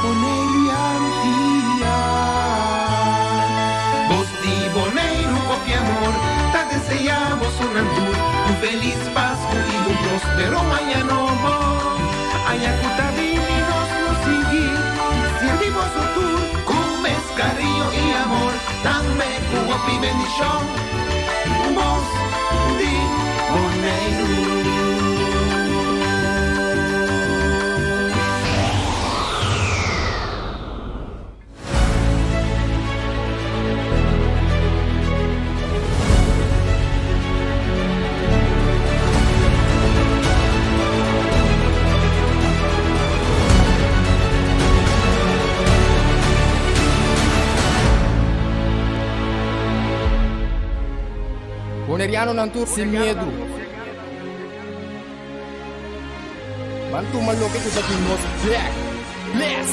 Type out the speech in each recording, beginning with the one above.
Boneiru i Antia. Bos di Boneiru hopi amor ta deseá bosonan tur un felis Pasku i un próspero aña nobo. Aña ku ta bini nos lo sigui sirbi boso tur ku mes kariño i amor, tambe ku hopi bendishon. Bos di Boneiru. Bonerianonan tur sin miedu. Ban tuma loke ku ta di nos bek. Bless!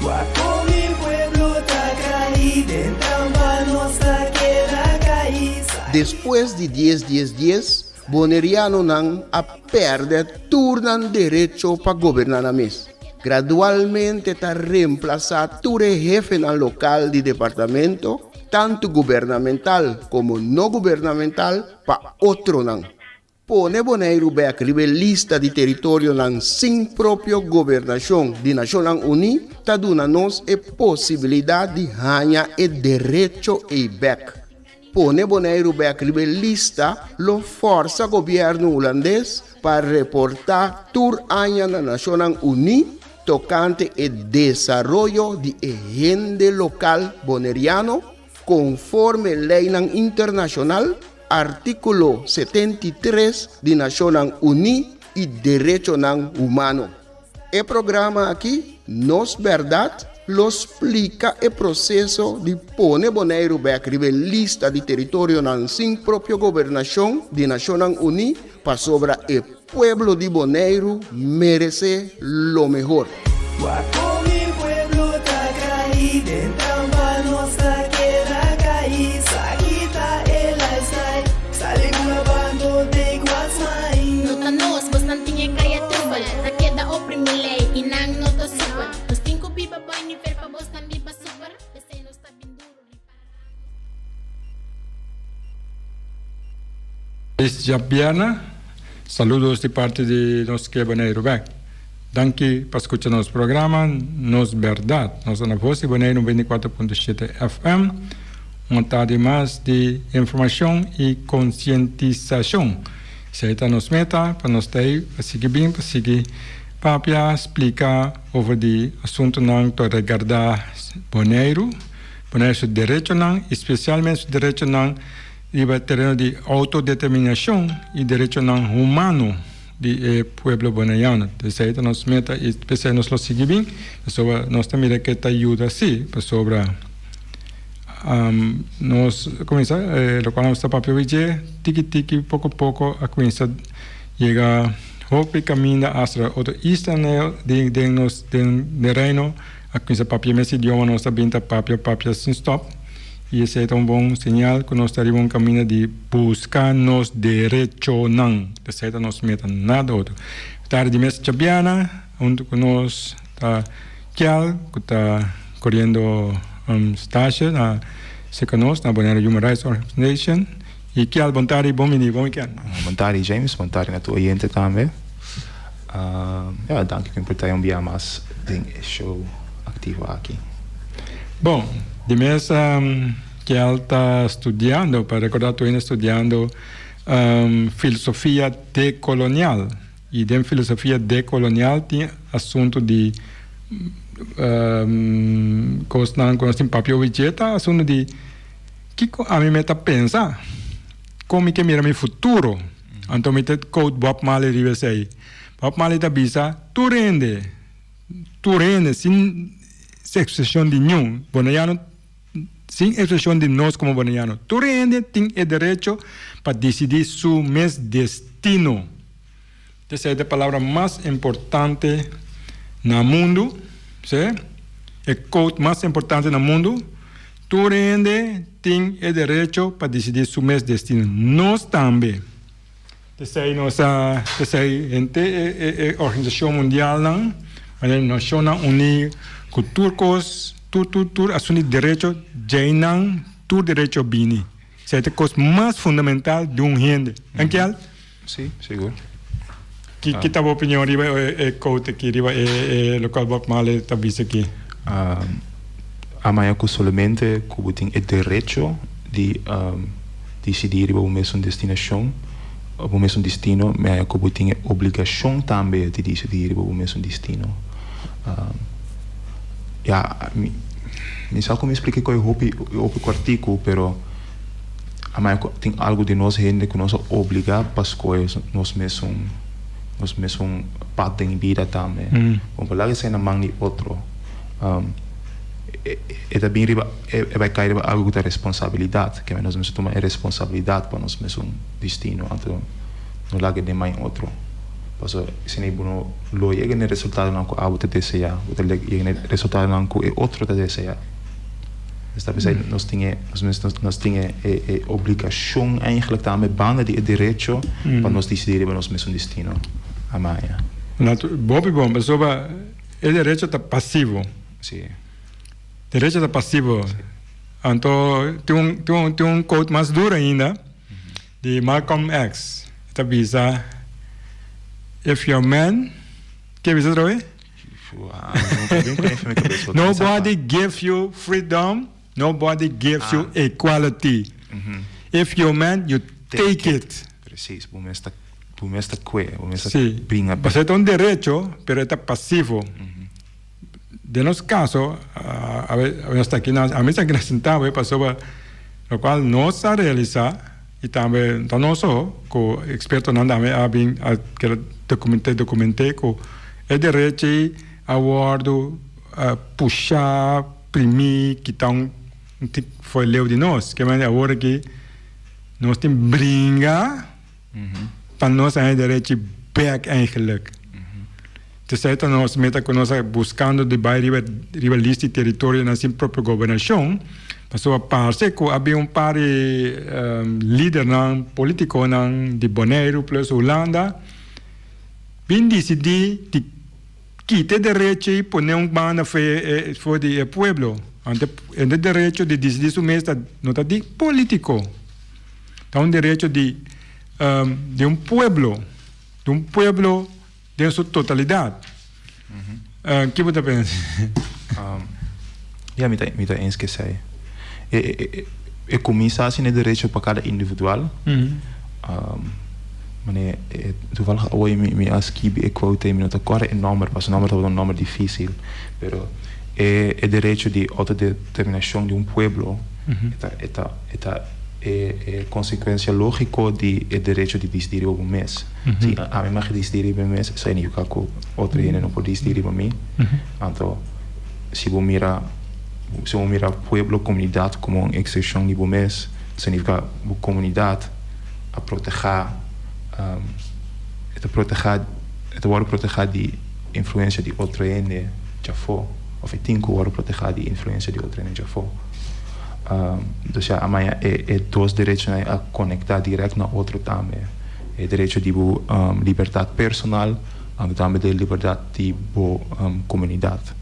Wak kon mi pueblo ta kai den trampa nos ta keda kai. Despues di dies dies dies, Bonerianonan a pèrdè tur nan derecho pa goberná nan mes. Gradualmente ta remplasá tur e hefenan lokal di departamento, tantu gubernamental komo no gubernamental, pa otronan. Pone Boneiru bèk riba e lista di teritorionan sin propio gobernashon di Nashonnan Uní ta duna nos e posibilidat di haña e derecho ei bèk. Pone Boneiru bèk riba e lista lo fòrsa gobièrnu hulandes pa reportá tur aña na Nashonnan Uní tokante e desaroyo di e hende lokal boneriano konforme leinan internashonal, Artíkulo 73 di Nashonnan Uní i Derechonan Humano. E programa akí, Nos Bèrdat, lo splika e proseso di pone Boneiru bèk riba e lista di teritorionan sin propio gobernashon di Nashonnan Uní pasobra e pueblo di Boneiru meresé lo mehor. Wak kon mi pueblo ta kai den trampa nos ta keda kai sa kita e lifestyle sali bula banco take what's mine. No ta nos, bosnan tin e kaya trubel Ta keda oprimi lei i nan no ta super Nos tin ku biba boi nivel pa bosnan biba super P'esei nos ta bin duru ripará nos. Feliz djabièrnè. Saludos di parti di nos ke Boneiru bek. Danki pa skucha nos programa Nos Bèrdat. Nos ta na Voz di Boneiru 94.7 FM. Un tardi mas di informashon i konsientisashon. Esei ta nos meta pa nos ta ei pa sigui bin pa sigui papia, splika over di asuntunan ta regardá Boneiru, Boneiru su derechonan i spesialmente su derechonan riba tereno di outodeterminashon i derechonan humano di e pueblo boneiano. Esei ta nos meta i p'esei nos lo sigui bin, pasobra nos ta mira ke ta yuda si, pasobra nos kuminsá lokual nos ta papia wi dje tiki tiki poko poko a kuminsá yega hopi kaminda asta otro islanan den nos den reino a kuminsá papia mes idioma nos ta bin ta papia papia sin stòp. I esei ta un bon señal ku nos ta riba un kaminda di buska nos derechonan. Esei ta nos meta, nada otro. Tardi di mes djabiana, huntu ku nos ta Kial ku ta koriendo stasje na serka nos na Bonaire Human Rights Organization. I Kial, bon tardi, bon bini, bon wikènt. Bon tardi James, bon tardi na tur oyente tambe. Ya, danki ku mi por ta un bia mas den e show aktivo aki. Bon, di mes Kiel ta studiando, pa recorda tur hende studiando filosofia decolonial. Y den filosofia decolonial tin asunto di cosnan cu nos tin papia hopi dje ta asunto di kico ami me ta pensa, con mi ke mira mi futuro. Anto mi ta quote Bob Marley riba esey. Bob Marley ta bisa tur hende. Tur hende sin eksepshon di niun boneiano, sin eksepshon di nos komo boneiano, tur hende tin e derecho pa disidí su mes destino. Esei ta e palabra mas importante na mundu, sí, e quote mas importante na mundu, Tur hende tin e derecho pa disidí su mes destino. Nos tambe. P'esei nos a, p'esei henter e e organisashon mundialnan, Manera Nashonnan Uní ku tur kos, tur tur tur asuntu di derecho djeinan tur derecho bini. Esei ta e kos mas fundamental di un hende. Ankiel? Sí, sigur. Ki ki ta bo opinion riba e quote aki, riba e e lokual Bob Marley ta bisa aki? Amaya ku solamente ku bo tin e derecho di disidí riba bo mesun destinashon, bo mesun destino, maya ku bo tin e obligashon tambe di disidí riba bo mesun destino. Ya, mi mi sa ku mi splika e kos hopi hopi kòrtiku, pero amaya ku tin algu den nos hende ku nos a obligá pa skohe nos mesun nos mesun pad den bida tambe. Bo por laga esei na man di otro. E ta bin riba e bai kai riba algu ku ta responsabilidat. Ke nos mester tuma e responsabilidat pa nos mesun destino anto no laga den man otro. Pasobra esei bo no lo yega na e resultadonan ku abo ta deseá, bo ta yega na e resultadonan ku e otro ta deseá. Esta p'esei nos tin e nos tin e e obligashon eigenlijk tambe banda di e derecho pa nos disidí riba nos mesun destino. Amaya. Hopi bon, pasobra E derecho ta pasivo. Sí. Derecho ta pasivo. Sí. Anto tin un tin un tin un quote mas duro ainda di Malcolm X. E ta bisa if your man ke bisa otra vez? Nobody give you freedom, nobody gives you equality. If your man, you take it. Precies, bo mes ta Bo mes ta kue, bo mes ta Sí, bringa pasobra bek. e ta un derecho, pero e ta pasivo. Den nos kaso, awe nos ta aki na, ami ta aki na sintá awe pasobra lokual nos a realisá i tambe no ta nos so, ku ekspertonan tambe a bin a keda dokument'é dokument'é ku e derecho ei a wòrdu pushá, primí, kita un tik for leu di nos. Ke manera awor aki nos tin bringa. Pa nos haña derechi bek eigenlijk. Tesei ta nos meta ku nos ta buskando di bai riba riba lista di teritorionan sin propio gobernashon, pasobra parse ku a bin un par di lidernan politikonan di Boneiru plus Hulanda bin disidí di kita e derechi i pone un banda for di e pueblo. Anto e derecho di disidí su mes ta no ta di politiko. Ta un derecho di di un pueblo, di un pueblo den su totalidat. Ki bo ta pensa? Ya, mi ta mi ta eens ku esei. E e e kuminsá asina e derecho pa kada individual. Manera e toevallig awe mi mi a skibi e quote ei, mi no ta kòrda e nòmber pasobra e nòmber tabata un nòmber difísil, pero e e derecho di outodeterminashon di un pueblo E ta e ta e ta e e konsekuensia lógiko di e derecho di disidí riba bo mes. Si ami mag disidí riba mi mes, esei nifiká ku otro hende no por disidí riba mi. Anto si bo mira si bo mira pueblo, komunidat komo un ekstenshon di bo mes, esei nifiká bo komunidat a protehá e ta protehá e ta wòrdu protehá di influensia di otro hende djafó òf e tin ku wòrdu protehá di influensia di otro hende djafó. Dus ya amaya e e dos derechonan a konektá dirèkt na otro tambe. E derecho di bo libertat personal anto tambe de libertat di bo komunidat.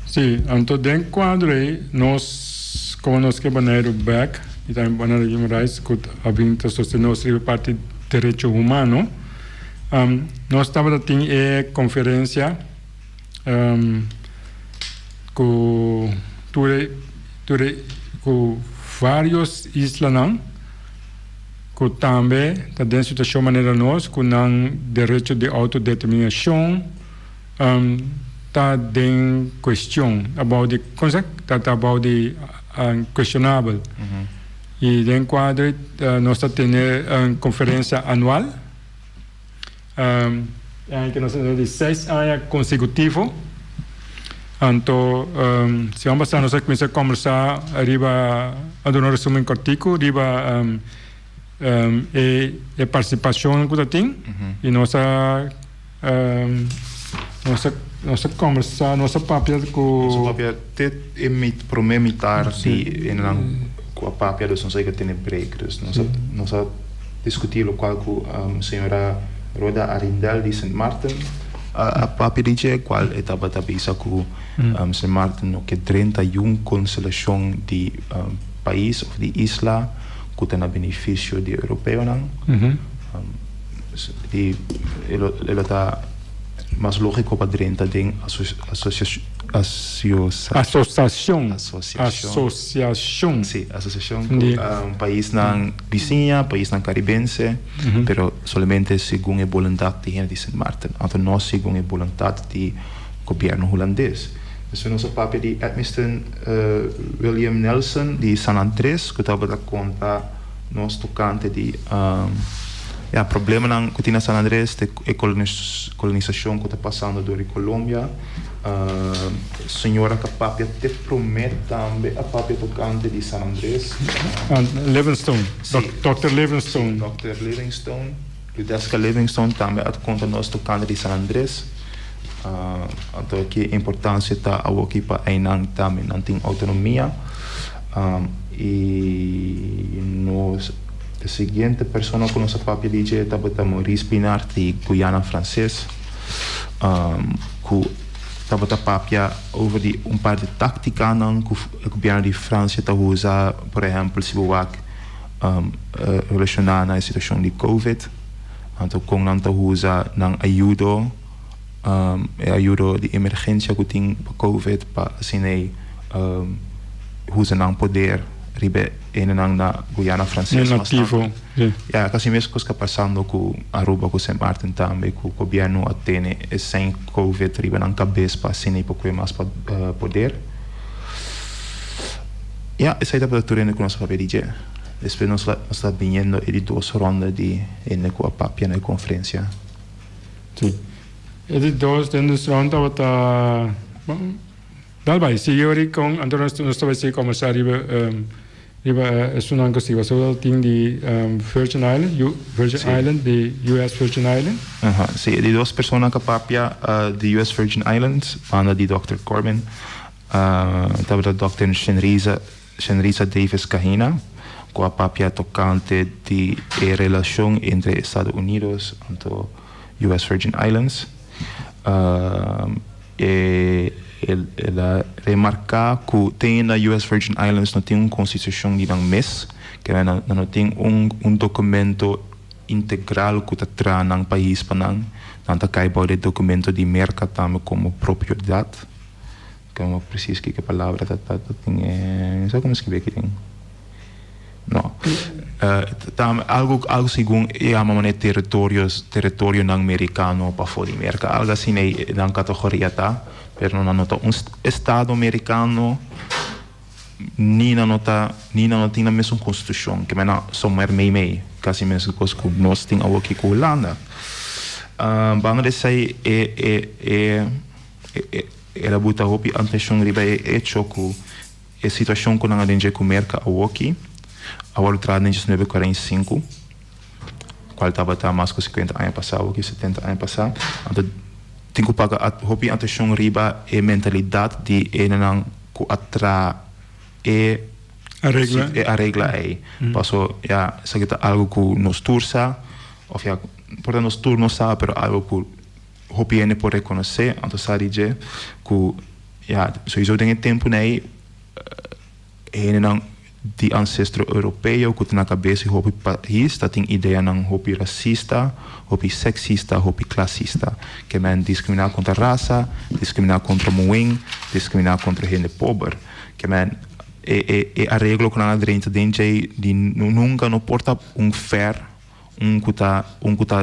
Sí, anto den kuadro ei nos komo nos ke Boneiru bèk i tambe Boneiru Human Rights ku a bin ta sostené nos riba parti derecho humano, nos tabata tin e konferensia. Ku tur e tur e ku varios islanan ku tambe ta den situashon manera nos ku nan derecho di outodeterminashon ta den kuestion abou di kon sa ta ta abou di kuestionabel i den kuadro nos ta tene un konferensia anual. Aña ke nos a tene di seis aña konsekutivo. Anto siman pasá nos a kuminsá kòmbersá riba, a duna un resumen kòrtiku riba e partisipashon ku ta tin i nos a nos a nos a kòmbersá, nos a papia ku. Nos a papia te e promé mitar di e nan ku a papia, dus nos a yega tene break. Dus nos a nos a. Diskutí lokual ku señora Rhoda Arrindell di Sint Maarten. a papia di dje, kual e tabata bisa ku Sint Maarten no ke drenta yun konstelashon di pais òf di isla ku ta na benefisio di europeonan. I e lo ta mas lógiko pa drenta den Asosiashon. Asosiashon. Sí, asosiashon ku paisnan bisiña, paisnan karibense, pero solamente segun e boluntat di hende di Sint Maarten, anto no segun e boluntat di gobièrnu hulandes. Despues nos a papia di Edmiston William Nelson di San Andres ku tabata konta nos tokante di ya problemanan ku tin na San Andres, e kolonisashon ku ta pasando dor di Colombia. Señora ku a papia te promé tambe a papia tokante di San Andres. Livingstone, Dòkter Livingstone. Dòkter Livingstone, Judeska Livingstone tambe a konta nos tokante di San Andres. Anto ki importansia ta awoki pa einan tambe nan tin outonomia. I nos e siguiente persona ku nos a papia di dje tabata Maurice Pinard di Guyana Franses. Ku tabata papia over di un par di táktikanan ku e gobièrnu di Fransia ta usa, por ehèmpel si bo wak relashoná na e situashon di Covid, anto kon nan ta usa nan ayudo, e ayudo di emergensia ku tin pa Covid pa asina ei usa nan poder riba e hendenan na Guyana Franses. Nativo. Ya, casi mes cos ta pasando cu Aruba cu Sint Maarten tambe, cu gobierno a tene e sein covid riba nan cabes pa asina y pa cue mas poder. Ya, esai tabata tur hende cu nos a papia di dje. Despues nos nos ta biniendo e di dos ronda di hende cu a papia na e conferencia. Si. E di dos den dos ronda tabata, bon, dal bai, sigui ori con, anto nos nos ta bai sigui combersa riba. Riba esunnan ku stiba so tin di Virgin Island, Virgin Island, di US Virgin Island. Aha, si, e di dos persona ku a papia di US Virgin Islands, banda di Dòkter Corbin, tabata Dòkter Shenriza, Shenriza Davis Kahina, ku a papia tokante di e relashon entre Estado Unidos anto US Virgin Islands. E el a remarká ku te na US Virgin Islands no tin un konstitushon di nan mes, keda nan no tin un un dokumento integral ku ta traha nan pais pa nan. Nan ta kai bou di e dokumento di Merka tambe komo propiedat. Komo presis kiko e palabra ta ta tin e sa komo skibí aki den. No. Ta algo algo segun e yama manera territorios territorionan merikano pafó di Merka. Algo asina ei nan kategoria ta, pero nan no ta un estado merikano ni nan no ta ni nan no tin nan mesun konstitushon. Ke men nan somewhere mei mei, kasi mesun kos ku nos tin awoki ku Hulanda. Banda di esei e e e e el a buta hopi atenshon riba e echo ku E situashon ku nan a den dje ku Merka awoki a wòrdu traha den diesnuebe kuarenta i sinku, kual tabata mas ku sikuenta aña pasá, awoki setenta aña pasá. Anto tin ku paga hopi atenshon riba e mentalidat di e hendenan ku a traha e e aregla ei. Paso ya esaki ta algu ku nos tur sa, òf ya por ta nos tur no sa, pero algu ku hopi hende por rekonosé, anto sa di dje ku. Ya, souiso den e tempunan ei e hendenan di ancestro europeo ku ta na kabes di hopi pais ta tin ideanan hopi rasista, hopi sexista, hopi klasista. Ke men diskriminá kontra rasa, diskriminá kontra muhén, diskriminá kontra hende pober. Ke men e e e areglo ku nan a drenta den djei di nunka no por ta un fair. Un ku ta un ku ta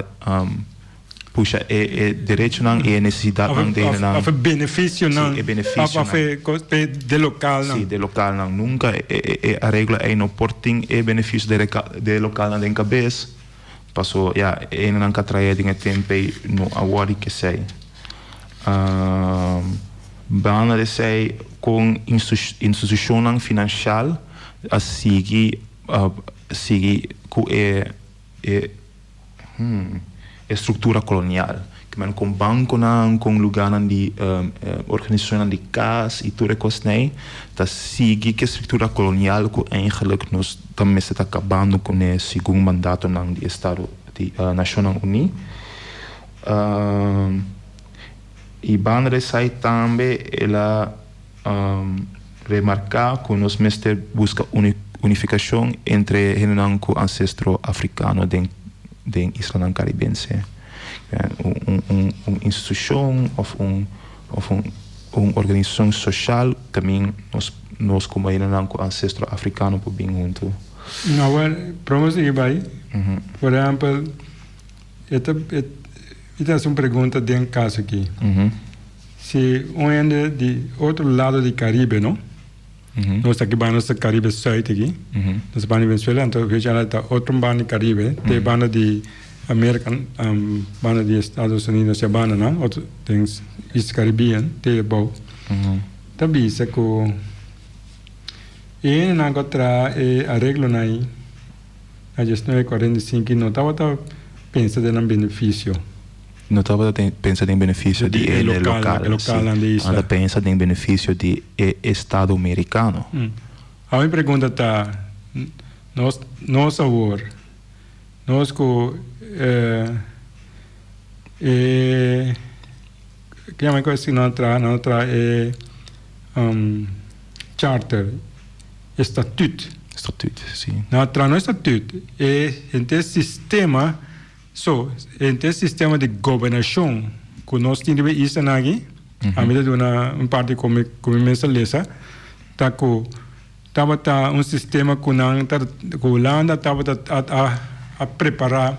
pusha e e derechonan i e nesesidatnan di hendenan. Of e benefisionan. Si, e benefisionan. Of e kos pe de lokalnan. Si, de lokalnan. Nunka e e e areglo ei no por tin e benefisio de de lokalnan den kabes, paso ya e hendenan ka trae den e tempu ei no a wòrdu kesei. Banda di esei kon institushonnan finanshal a sigui sigui ku e e e struktura kolonial. Ke men kon bankonan, kon lugánan di organisashonnan di kas i tur e kosnan ei ta sigui ku e struktura kolonial ku eigenlik nos ta mester ta kabando kuné segun mandatonan di estado di Nashonnan Uní. I banda di esai tambe el a remarká ku nos mester buska unifikashon entre hendenan ku ansestro afrikano den den islanan karibense. Un institushon òf un òf un un organisashon soshal kamin nos nos komo hendenan ku ansestro afrikano por bin huntu. Awor, prome sigui bai, por ehèmpel. E ta e mi ta hasi un pregunta den kaso aki. Si un hende di otro lado di Caribe no, nos ta aki banda nos ta Caribe Zuid aki, nos ta banda di Venezuela anto Venezuela ta otro banda di Caribe, te banda di Amerika banda di Estados Unidos e bandanan otro den East Caribbean te abou ta bisa ku e hendenan ku a traha e areglonan ei. Na 1945 i no tabata pensa den nan benefisio. No tabata pensa den benefisio di e lokal, e lokalnan di isla. Nan ta pensa den benefisio di e estado merikano. Awor mi pregunta ta, nos nos awor, nos ku e ke yama ku nan a traha, nan a traha e charter. E statuut. Statuut, si. Na traha no e statuut, e henter sistema, so, henter sistema di gobernashon ku nos tin riba e islanan aki, ami ta duna un parti ku mi ku mi mes a lesa, ta ku tabata un sistema ku nan ta ku Hulanda tabata a a a prepará,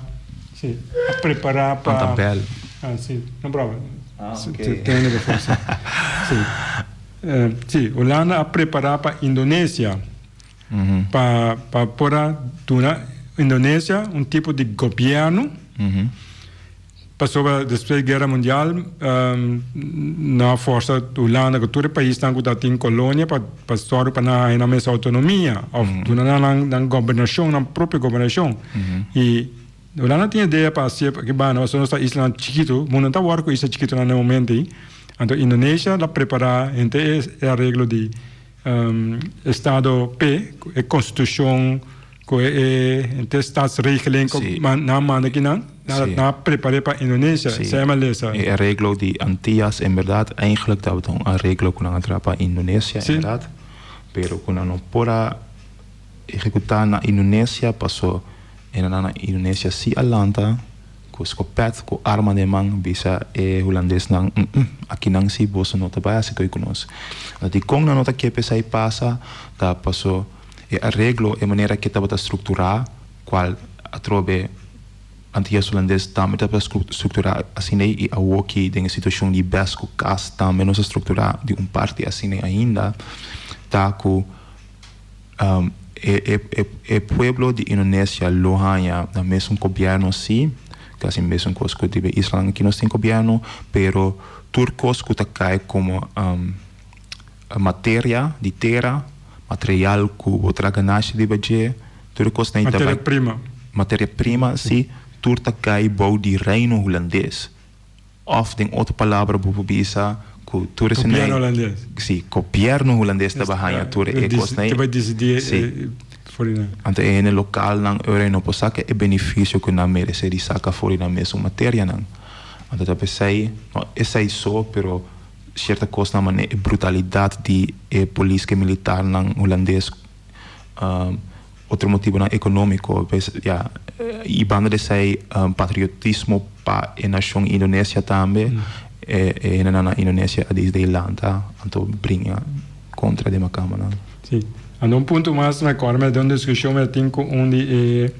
si, a prepará pa. Un tabèl. Ah, si, no problem. Ah, ok. Tene bo forsa. Si. Sí, Hulanda a prepará pa Indonesia pa pa por a duna Indonesia un tipo di gobièrnu pasobra despues di guera mundial nan a forsa Hulanda ku tur e paisnan ku tabatin kolonia pa pa sòru pa nan haña nan mes outonomia òf duna nan nan gobernashon nan propio gobernashon i Hulanda tin idea pa hasié aki banda pasobra nos ta islanan chikitu mundu no ta wòrdu ku isla chikitunan na e momento ei. Anto Indonesia la prepara henter e areglo di estado P, e konstitushon ku e henter staatsregeling ku nan a manda kinan, nan a prepar'é pa Indonesia, esei a lesa. E areglo di Antillas en berdad eigenlijk tabata un areglo ku nan a traha pa Indonesia en berdad, pero ku nan no por a ehekutá na Indonesia paso e nan na Indonesia si a lanta. Ku skopèt, ku arma den man, bisa e hulandesnan, Mm-mm, akinan si boso no ta bai hasi koi ku nos. Anto dikon nan no ta ke pa esei pasa? Ta paso e areglo, e manera ke tabata strukturá, kual atrobe Antillas Hulandes tambe tabata strukturá asin'ei i awoki den e situashon di bes ku kas tambe nos a strukturá di un parti asin'ei ainda, ta ku. E pueblo di Indonesia lo haña nan mesun gobièrnu sí, kasi mesun kos ku riba e islanan aki nos tin gobièrnu, pero tur kos ku ta kai komo materia di tera, material ku bo traha ganashi riba dje, tur e kosnan ei ta bai. Materia prima. Materia prima, sí, tur ta kai bou di Reino Hulandes. Of den otro palabra bo por bisa ku tur esei Gobierno hulandes. Si, gobierno hulandes ta bai haña tur e kosnan ei. Ta bai disidí for di nan. Anto e hende lokalnan ora ei no por saka e benefisio ku nan meresé di saka for di nan mesun materianan. Anto ta p'esei, no esei so, pero sierto kosnan manera e brutalidat di e polis ku e militarnan hulandes. Otro motibonan ekonómiko, pues ya, i banda di esei patriotismo pa e nashon Indonesia tambe, e hendenan na Indonesia a desde lanta anto bringa kontra di makamanan. Sí. Anto un punto mas mi acorda mi den un discusion mi tin cu un di e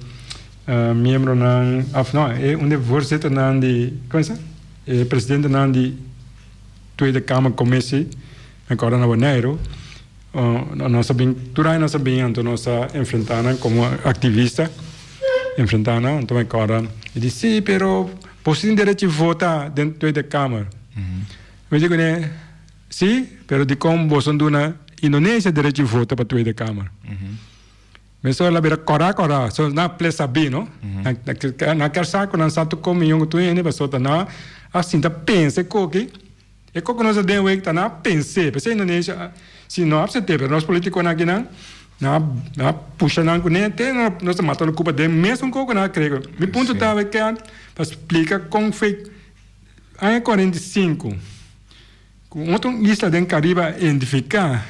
miembronan, of no, e un di e voorzitternan di, como se e presidentenan di Tweede Kamer Commissie, mi acorda na Boneiru. Nos a bin, tur aña nos a bin, anto nos a enfrentá nan komo aktivista, enfrentá nan, anto mi kòrda, e di, sí, pero boso tin derecho di vota den Tweede Kamer. Mi di kuné, sí, pero dikon boso no duna Indonesia derecho di vota pa Tweede Kamer? Mesora el a bira kòrá kòrá, so nan a ple sabí, no? Nan kier sa ku nan sa tur kon mion ku tur hende, pasobra nan a sinta pensa e koki. E koko nos a den wek ta nan a pens'é, p'esei Indonesia si no a apsept'é, pero nos politikonan akinan nan a nan a pusha nan kuné te nos ta mata lo kupa den mesun koko nan a kere ku. Mi punto ta wek pa splika kon fei aña 45. Ku un otro isla den Karibe a identifiká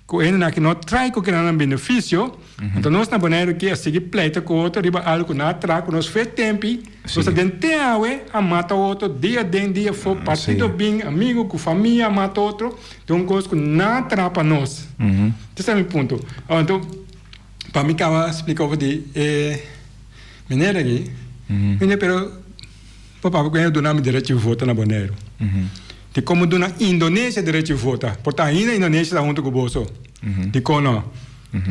ku e hendenan aki no trae ku keda nan benefisio, anto nos na Boneiru aki a sigui pleita ku otro riba algu ku nan a traha ku nos fe tempi, nos ta den te awe a mata otro dia aden dia afó, partido bin, amigu ku famia a mata otro den un kos ku nan a traha pa nos. Esei ta mi punto. Anto pa mi kaba splika over di e meneer aki, meneer pero. Pa papia ku hende duna mi derecho di vota na Boneiru. Dikon bo duna Indonesia derecho di vota? Por ta ainda Indonesia ta huntu ku boso. Dikon no?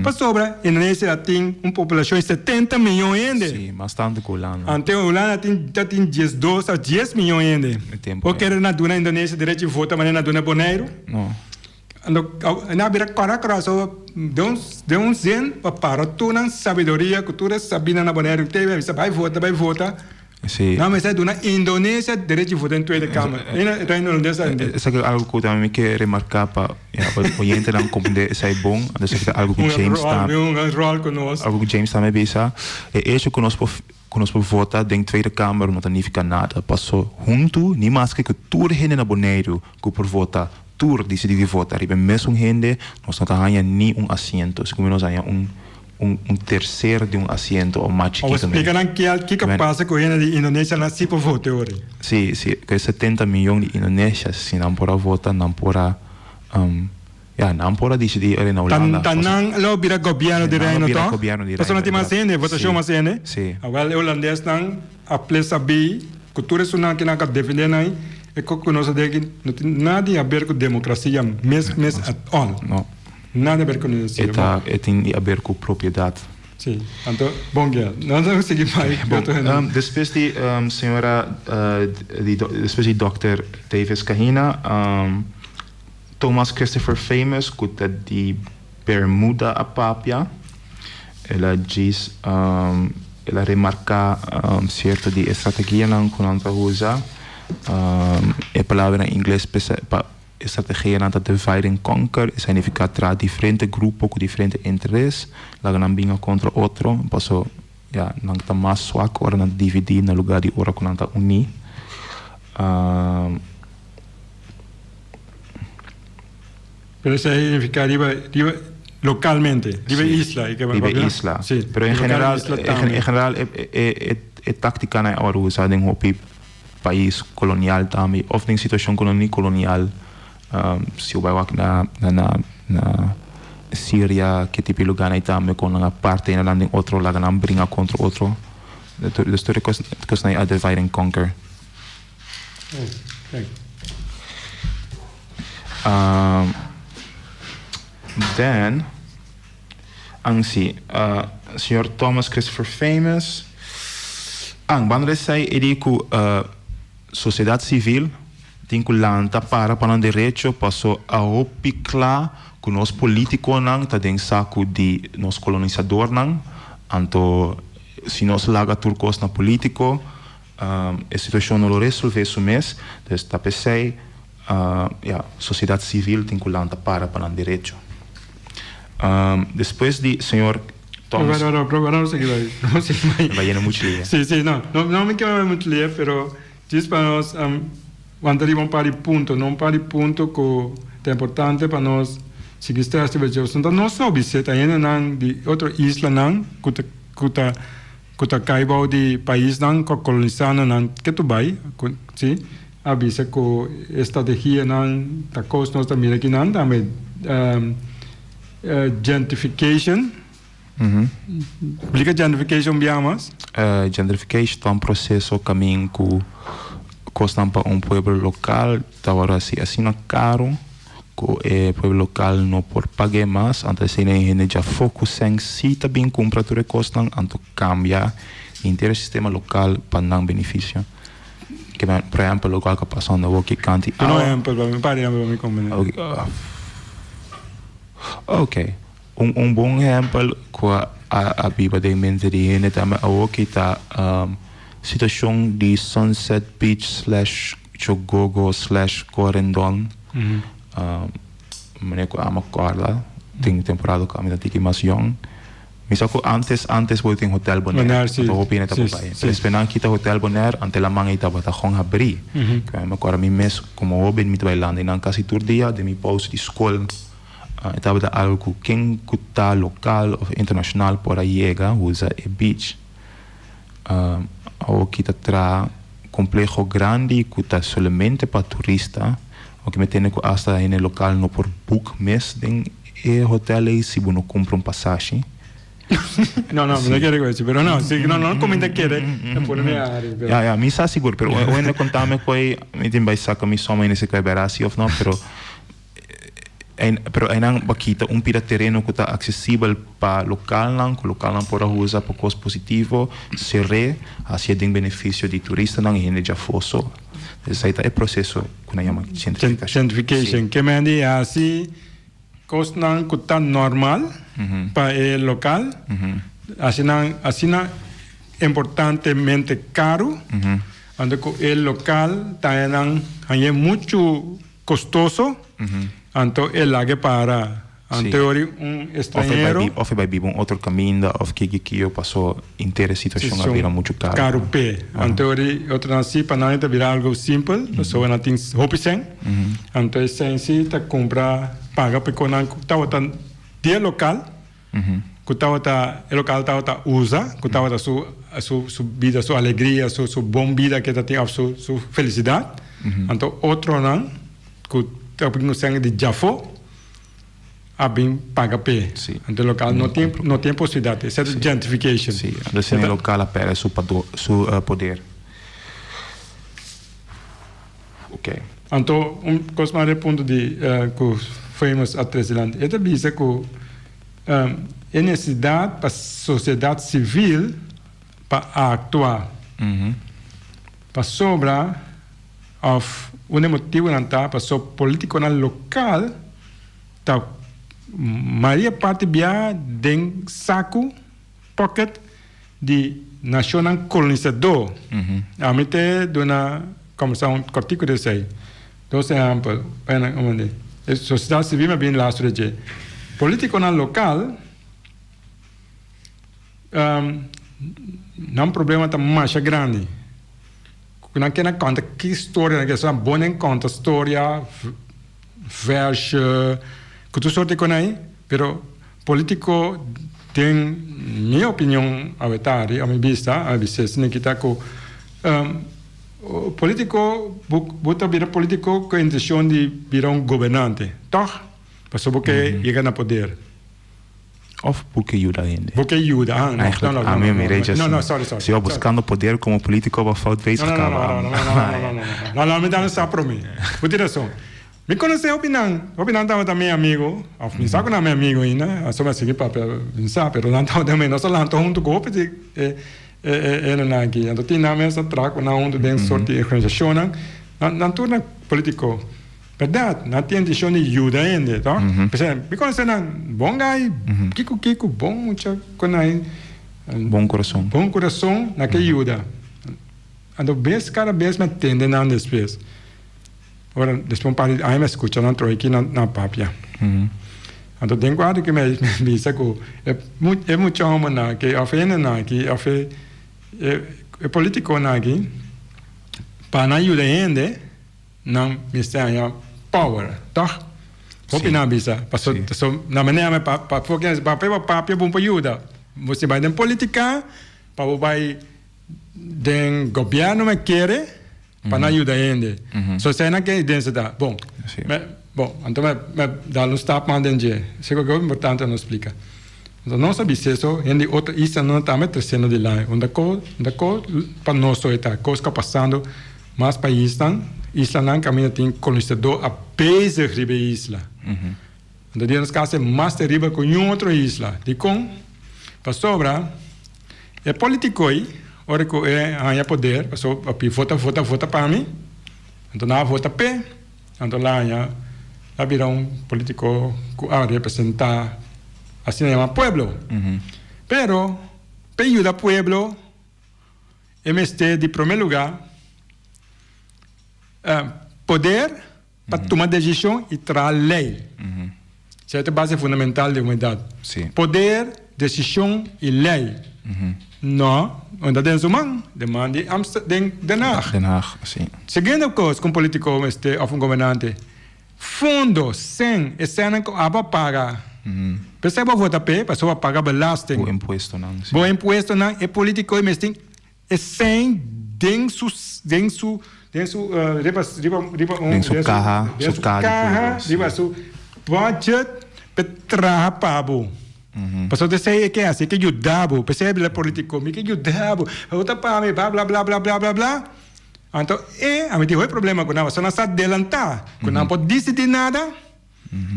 Pasobra Indonesia tin un populashon di 70 miyon hende. Sí, mas tantu ku Hulanda. Ante Hulanda tin ta tin diesdos a dies miyon hende. Bo kere na duna Indonesia derecho di vota manera na duna Boneiru? No. Anto nan a bira kòrda kòrda so den un zin pa para tur nan sabiduria ku tur e sabinan na Boneiru te bisa bai vota bai vota. Sí. Nan mester duna Indonesia derecho di vota den Tweede Kamer. E Reino Holandes a hende. Esaki ta algu ku tambe mi ke remarká pa ya pa oyentenan komprendé esei bon. Anto esaki ta algu ku James ta. Un ròl ku nos. Algu ku James tambe bisa. E echo ku nos por ku nos por vota den Tweede Kamer no ta nifiká nada. Paso huntu ni maske ku tur hende na Boneiru ku por vota Tur disidí di vota riba e mesun hende, nos no ta haña ni un asiento. Segun mi nos haña un un un tercer di un asiento o mas Awor chikito splika nan kial kiko pasa ku hende di Indonesia nan si por vote ori. Sí, sí, ku e 70 miyon di Indonesia si nan por a vota nan por a ya nan por a disidí ori na Ta Hulanda. ta nan lo bira gobièrnu di Nan lo Reino bira to? gobièrnu di Pasobra Reino, nan tin mas hende, votashon Sí, mas hende. sí. Awel e hulandesnan a plesa bi Ku tur esunnan ki nan ka defendé nan, e kos ku nos a den aki no tin nada di haber ku demokrasia mes mes at all. No. Nada di haber ku demokrasia. E ta, e tin di haber ku propiedat. Si. Anto, bon Gel. Nos ta sigui bai ku otro hende. Bon, despues di señora, di despues di dòkter Davis Kahina, Thomas Christopher Famous ku ta di Bermuda a papia. El a djis el a remarká sierto di e strategianan ku nan ta usa. E palabra na ingles pa e strategianan ta divide and conquer, e signifiká traha diferente grupo ku diferente interes, laga nan binga kontra otro, paso ya nan ta mas swak ora nan ta dividí na lugá di ora ku nan ta uní. Pero esei significa riba riba localmente, riba Sí, isla. Y que riba isla. Sí, Pero en local general, isla en tambe. en general e e e e tácticanan awor usa den hopi pais colonial tambe of den situacion cu no ni colonial. Si bo bai wak na na na na Siria ke tipo di lugarnan ei tambe con nan a parti nan den otro laga nan bringa contra otro. Dus tur e cos cosnan ei a divide and conquer. Then, ang si, señor Thomas Christopher Famous, ang banda di esei e di ku sosiedat sivil tin ku lanta para pa nan derecho paso a hopi kla ku nos politikonan ta den saku di nos kolonisadornan, anto si nos laga tur kos na politiko E situacion no lo resolve su mes, dus ta p'esey ya sociedad civil tin cu lanta para pa nan derecho. Despues di señor Thomas. Pero, pero, pero, no sigui bai, no sigui bai. Bai yena mucho lia. Si, si, no, no, no mi kier bai mucho lia, pero djis pa nos wanta riba un par di punto, no un par di punto cu ta importante pa nos sigui stress riba dje. Pasobra nos no bisita hendenan di otro islanan cu ta, cu ta. Ku ta kai bou di paisnan ku a kolonisá na nan ketu bai, ku si, a bisa ku e strategianan ta kos nos ta mira kinan tambe gentrification. Splika gentrification un bia mas. Gentrification ta un proseso kamin ku kosnan pa un pueblo lokal ta wòrdu hasi asina karu. Ku e pueblo lokal no por pag'é mas, anto esei e hende djafó ku sèn sí ta bin kumpra tur e kosnan, anto kambia henter e sistema lokal pa nan benefisio. Ke men, por ehèmpel, lokual ku a pasa unda awor ki kanti Duna un awa. ehèmpel pa mi, un par di ehèmpel pa mi komprendé. Oke, un un bon ehèmpel ku a a biba den mente di hende tambe awor ki ta situashon di Sunset Beach slash Chogogo slash Corendon. Manera ku amo kòrda den temporada ku ami ta tiki mas yòn. Mi sa ku antes antes bo tin Hotel Bonaire. Bonaire, si. Anto hopi hende Si, tabata bai. si. Pero despues nan kita Hotel Bonaire, ante laman ei tabata gon habrí. Ku mi acorda mi mes komo hoben mi ta bai landa einan kasi tur dia den mi pausa di skol. E tabata algu ku ken ku ta lokal of internashonal por a yega usa e beach. Awoki ta traha kompleho grandi ku ta solamente pa turista. Oke mi tende ku asta hende lokal no por boek mes den e hotel ei si bo no kumpra un pasashi. No, no, mi no kere ku esi, pero no, si no no kuminda kere, e pone mi ari, pero. Ya, ya, mi sa sigur, pero un hende konta mi ku ei, mi tin bai saka mi sòma hende si ku e bèrdat si òf no, pero Pero einan bo a kita un pida tereno ku ta aksesibel pa lokalnan, ku lokalnan por a usa pa kos positivo, ser'é, hasié den benefisio di turistanan i hende djafó. So, esei ta e proseso ku nan yama gentrifikashon. Gentrification. Ke men di hasi kosnan ku ta normal pa e lokal, hasi nan asina importantemente karu, anto ku e lokal ta nan hañ'é muchu. Costoso, anto e lag'e para. Anto ori un estranhero. Of e bai biba un otro caminda of kiki kiyo paso inter e situacion a bira mucho caro. Caro p'e. Anto ori otronan si pa nan e ta bira algo simpel, pasobra nan tin hopi cen. Anto e cen si ta cumpra paga p'e conan cu tabata di e local. Ku tabata e lokal tabata usa, ku tabata su su su bida, su alegria, su su bon bida ke ta tin òf su su felisidat. Anto otronan ku ta bin ku sèn di djafó a bin paga p'e. Anto e lokal no tin no tin e posibilidat. Esei ta gentrification. Sí, anto esei lokal a pèrdè su su poder. Oké. Anto un kos mas e punto di ku Famous a trese dilanti. E ta bisa ku e nesesidat pa sosiedat sivil pa aktua pasobra òf un e motibunan ta paso politikonan lokal ta mayoria parti bia den saku, pocket, di nashonnan kolonisadó. Ami te duna kòmbersá un kòrtiku di esei. Dos ehèmpel, e sosiedat sivil a bin lastro di dje. Polítikonan lokal, nan problema ta masha grandi. Ku nan keda konta ki storia nan ke, bon den konta storia, vèrsje, ku tur sorti kon ei, pero Politico den mi opinion awetari a mi bista a mi bis'é si Nikita ku politico bo ta bira politico ku intencion di bira un gobernante tòg pasobra bo ke yega na poder. Of bo ke yuda hende. Bo ke yuda ah no no no Ami a mira no no no sorry sorry Si bo buscando poder como politico bo fout bezig no no no no no no no no no mi ta no sa prome bo tin rason. Mi konosé hopi nan, hopi nan tabata mi amigu, òf mi sa ku nan mi amigu ainda, aso mi a sigui papia mi sa, pero nan tabata mi, nos a lanta huntu ku hopi di e e hendenan aki, anto tin nan mes a traha ku nan huntu den sort di organisashonnan, nan nan tur na politiko, bèrdat, nan tin intishon di yuda hende, tò? P'esei mi konosé nan bon gai, kiko kiko, bon mucha ku nan, Bon kurason. Bon kurason, nan ke yuda, anto bes kada bes mi a tende nan despues. Ora despues un par di aña mi a skucha nan troiki na papia. Anto den kuadro ku mi a bisa ku e mucha homennan aki òf e hendenan aki òf e e politikonan aki pa nan yuda hende nan mester haña power tòg? Hopi nan a bisa paso na manera mi pa pa papia bo por yuda bo si bai den politika pa bo bai den gobièrnu mi kere. Pa nan yuda hende. So esei nan ke identidad. Bon, me, bon, anto me, me dal un stap mas den dje. Esei ku hopi importante nos splika. Anto nos a bisa eso, hende di otro islanan tambe tresiendo dilanti. Unda ko, unda ko pa nos so e ta. Kos ka pasando mas paisnan, islanan kaminda tin kolonisadó a bezig riba e isla. Anto dia nos kasa e mas teribel ku niun otro isla. Dikon? Pasobra e politikoi ora ku e haña poder, pasobra a vota, vota, vota pa mi, anto nan a vota p'e, anto el a haña, el a bira un politiko ku a representá asina yama pueblo. Pero p'e yuda pueblo e mester di promé lugá poder. Pa tuma desishon i traha lei. Esei ta e base fundamental di humanidat. Poder, desishon i lei. No, no ta den su man, den man di Amster, den Den Haag. Den Haag, si. Siguiente kos ku un politiko mester òf un gobernante, fondo, sen, e sennan ku abo a paga. P'esei bo a vota p'e, pasobra bo a paga belasting. Bo impuestonan, si. Bo impuestonan, e politiko ei mester e sen den su, den su, den su, riba, riba, riba un, Den su kaha, den su su kaha di kaha, pueblo, si. riba su budget p'e traha pa bo. Pasobra esei e ke hasi, e ke yuda bo. P'esei a bira politico, mi ke yuda bo, bo ta pa mi, bla bla bla bla bla bla bla. Anto e, ami tin hopi problema ku nan, pasobra nan sa delantá ku nan por disidí nada.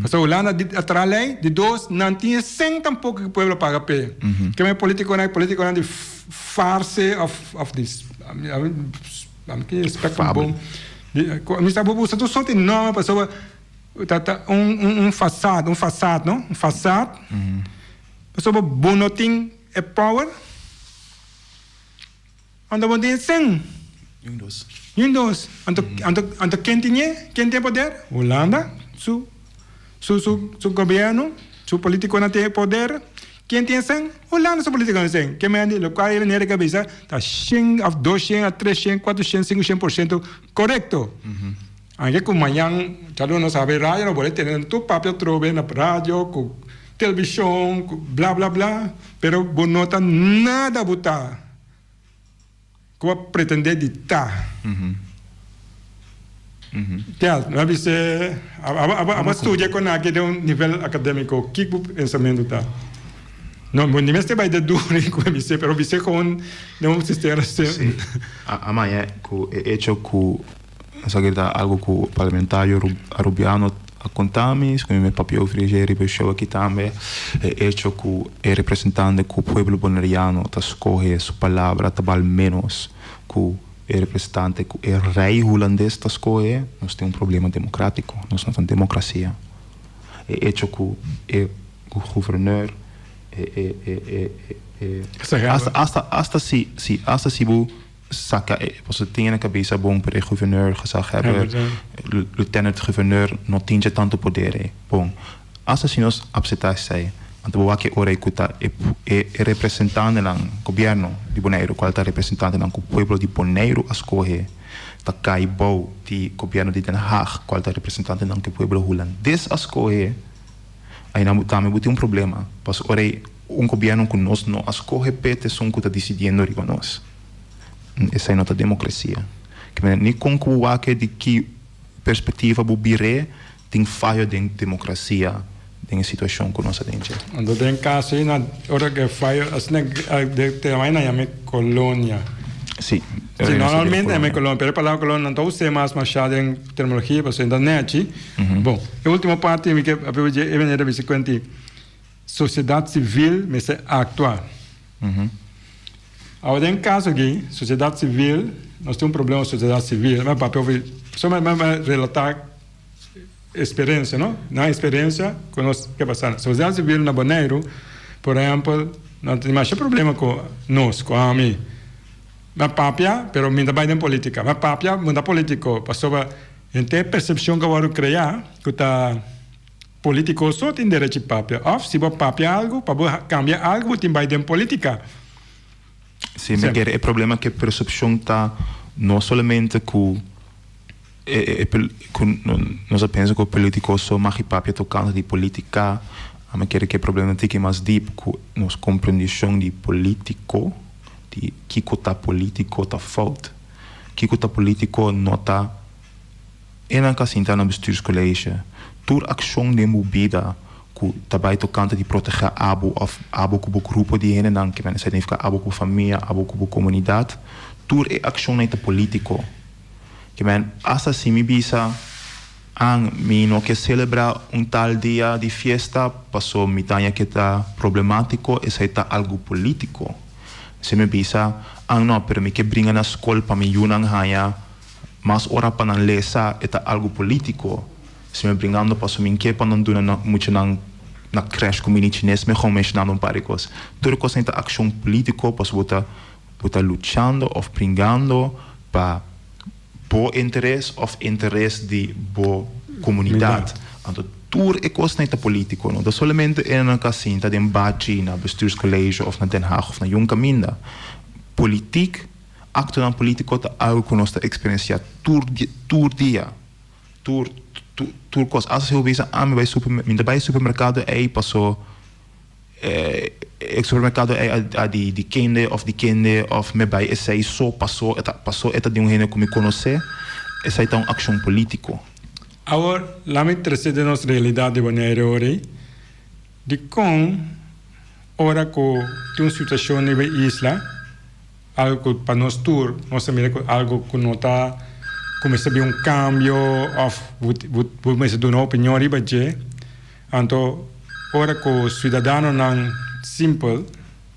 Pasobra Hulanda a traha lei, di dos, nan tin e sèn tampoko ku pueblo paga p'e. Ke men politiconan, politiconan di farse òf òf di ami tin respect pa bo. Mi sa bo usa tur sorti nòmber pasobra. Ta ta un un un fasad, un fasad no, un fasad. Pasobra bo no tin e power, anto bo no tin e sen. Ni un dos. Ni un dos. Anto anto anto ken tin e? Ken tin e poder? Hulanda su su su su gobierno, su politiconan tin e poder. Ken tin e sen? Hulanda su politiconan tin e sen. Ke mende locual e meneer a bisa ta shen of doshen a treshen cuatroshen cincoshen por ciento corecto. Anke ku mañan djalo nos habri radio nos por e tene tur papia atrobe na radio ku televishon ku bla bla bla pero bo no ta nada bo ta ku bo a pretende di ta. Kel mi a bis'e abo a studia kon aki den un nivel akademiko kiko bo pensamentu ta? No bo ni mester bai den duru ku mi bis'e pero bis'e kon den un sistema. Si a maña ku e echo ku Esaki ta algo cu parlamentario Arubiano a conta mi, cu mi me papia over dje riba e show aki tambe, e hecho cu e representante cu pueblo Boneriano ta scoge su palabra ta bal menos cu e representante cu e rey Hulandes ta scoge, nos tin un problema democratico, nos no ta un democracia. E hecho cu e gouverneur, e e e e e hasta hasta hasta si si hasta si bo. Saca e pasobra tin na cabeza bon pero e gouverneur, gezaghebber, lieutenant gouverneur no tin dje tanto poder ey. Bon, hasta si nos apseta esey, anto bo wak e ora ey cu ta e e representantenan, gobierno di Boneiru, cual ta representantenan cu pueblo di Boneiru a scoge, ta cay bou di gobierno di Den Haag, cual ta representantenan cu e pueblo Hulandes a scoge, aynan bo tambe bo tin un problema, pasobra ora ey un gobierno cu nos no a scoge p'e ta esun cu ta dicidiendo riba nos. Esei no ta democracia. Ke manera ni kon ku bo wak di ki perspectiva bo bir'é, tin fayo den democracia den e situacion ku nos ta den dje. Anto den caso ei na ora ke fayo asina de tema ei nan yam'é colonia. Si. Si normalmente nan yam'é colonia pero e palabra colonia nan ta us'é mas masha den terminologia pasobra ta nechi. Bon, e ultimo parti mi ke papia dje e manera bisa kuenti sociedad civil mester actua. Awe den caso aki, sociedad civil, nos tin un problema cu sociedad civil, mi a papia over, so mi a relata experiencia no, nan experiencia cu nos ke pasa. Sociedad civil na Boneiru, por ehempel, nan tin masha problema cu nos, cu ami. Mi a papia, pero mi ta bay den politica. Mi a papia, mi ta politico, pasobra henter e percepcion cu a wordo crea cu ta. Politico so tin derechi papia of si bo papia algo pa bo cambia algo bo tin bay den politica. Si mi kere e problema ku e percepcion ta no solamente ku e ku nos a pensa ku e politico so mag i papia tocante di politica ami kere ku e problema tiki mas deep ku nos comprendicion di politico di kiko ta politico ta fout kiko ta politico no ta. E nan ka sinta na bestuurscollege. Tur akshon den bo bida ku ta bai tokante di protegá abo òf abo ku bo grupo di hendenan, ke mester signifiká abo ku bo famia, abo ku bo komunidat, tur e akshonnan ei ta polítiko. Ke men, asta si mi bisa, An, mi no ke selebrá un tal dia di fiesta paso mi ta haña ke ta problemátiko, esei ta algu polítiko. Si mi bisa, An, no, pero mi ke bringa na skol pa mi yunan haña Mas ora pa nan lesa e ta algu politico. Si mi bringando paso mi ke pa nan duna nan muchanan na crash cu mini chines mi gewoon mencionando un par di cos. Tur e cosnan ta accion politico paso bo ta bo ta luchando of bringando pa bo interes of interes di bo comunidad. Anto tur e kosnan ei ta polítiko, no ta solamente e nan ka sinta den bachi na Bestuurscollege òf na Den Haag òf na yun kaminda. Politik, aktonan polítiko ta algu ku nos ta eksperensiá tur tur dia, tur tur kos. Asta si bo bisa ami bai super mi ta bai supermerkado ei paso e supermerkado ei a di di kende òf di kende òf mi bai esei so paso e ta paso e ta di un hende ku mi konosé, esei ta un akshon polítiko. Awor, laat mi trese den nos realidat di Boneiru ori, dikon ora ku tin un situashon riba e isla, algu ku pa nos tur nos ta mira ku algu ku no ta kuminsá bin un kambio òf bo mester duna opinion riba dje, anto ora ku siudadanonan simpel,